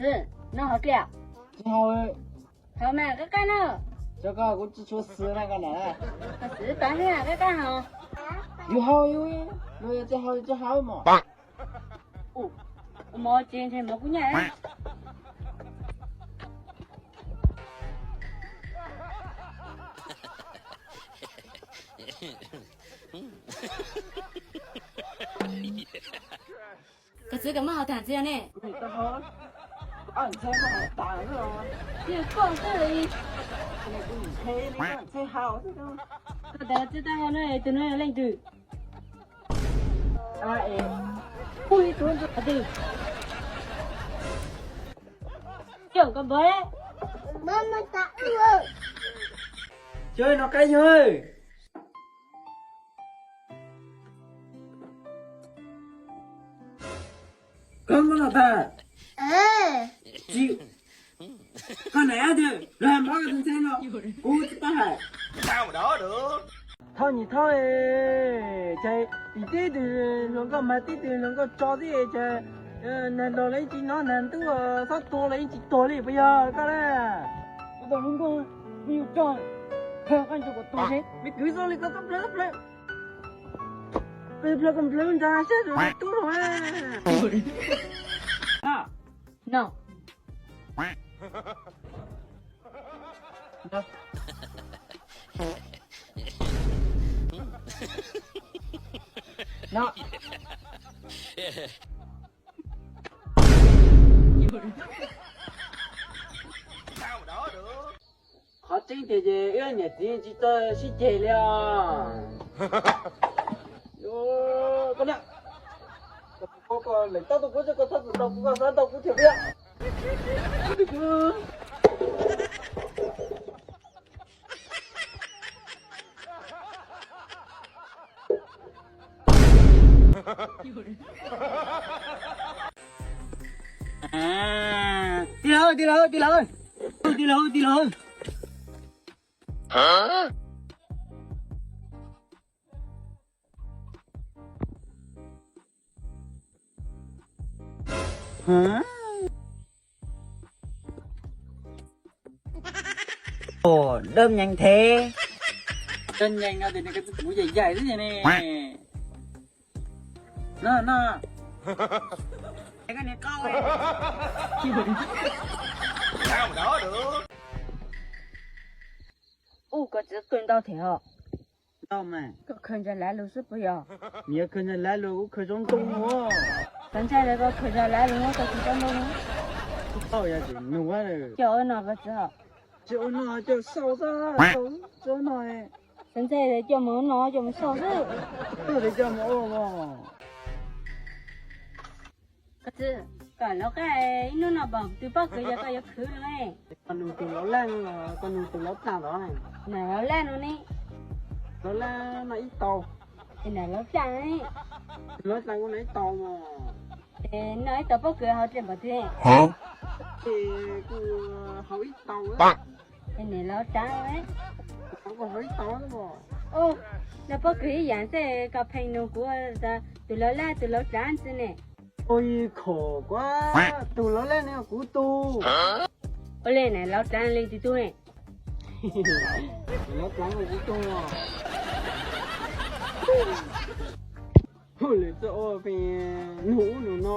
Noj hauv dliaj? Tsis haus. Haus mas qab qab no. Cov ko kuv tsis tshua xwm na koj na. Xwm tas li qab qab haus. Yus haus yus, luag yog tsis haus yus tsis haus mos. Ua mov ces ntshe mov kub nyaj. Koj txiv, koj muab haus tag txiv ne. Koj txiv, tau haus no, tus no yog leej twg? Ua ib tug ntxuag qhov twg? Coj koj npawg. Coj no qaib nyuag. Koj muab no tag. Tsis, koj niam tiag, luag hais mob koj tus ntxhais no, kuv tsis paub hais. Thauj nyias thauj, ces tim teb tus hluas nkauj mas teb tus hluas nkauj tso xwb ces nag los los yeej tsis nov, nag ntuj txhob tuag los yeej tsis tuag li puas yog koj na? Kuv tau lub nkauj, kuv yug tso, koj ntsia kuv tuag seb. Me kwv, txhob li koj txhob plhawv, txhob plhawv. Plhawv koj plhawv ntsa siab rau tub rau. No. No. Qhov tseeb tiag ces wb niam txiv tsis tau sib ceg li os. Koj niam, koj lawm tab tau kuv, koj txhob txwm tau kuv, koj xav tau kuv thiab. Tig lawm, tig lawm, tig lawm. Tig lawm, tig lawm. Ồ, đơn nhành thế. Đơn nhành no ces nws kuv yaim yaim xwb ne. No, no. Koj niam qau. Ub, koj txiv, khaws ntau thiab os. Ntau mas. Koj khaws ntsa lav lug xwb puas yog? Nws yog khaws ntsa lav lug, kuv khaws zoo ntoo os. Koj ntshai tias koj khaws ntsa lav lug muab tau kuv tsob ntoo no? Kuv tau yog tsis nug. Coj ua no koj txiv os. Tsis ua no, coj sau xwb, sau xwb no. Koj ntshai tias coj mus ua no coj mus sau xwb. Tuaj tias coj mus ua mos. Koj txiv, koj lawv qab ib hnub no pom tus pob kws yog koj yuav khwv no ne. Koj nug tus laus laj no los koj nug tus laus dlaab los? Niam laus laj no ne. Laus laj no ib tau. Es niam laus dlaab ne? Tus laus dlaab kuv noj ib tau mos. Es noj ib tau pob kws haus dlej npaum twg? Es kuv haus ib tau. Es niam laus dlaab ne? Kuv haus ib tau. Noj pob kws ib yam xwb, koj pheej nug kuv, tus laus laj tus laus dlaab ntxiv ne. Ua ib khom kuv, tus laus laj ne kuv tug. Ua li niam laus dlaab leej twg tug ne? Laus dlaab kuv tug. Hu lwm txoj ua pheej nug ub nug no.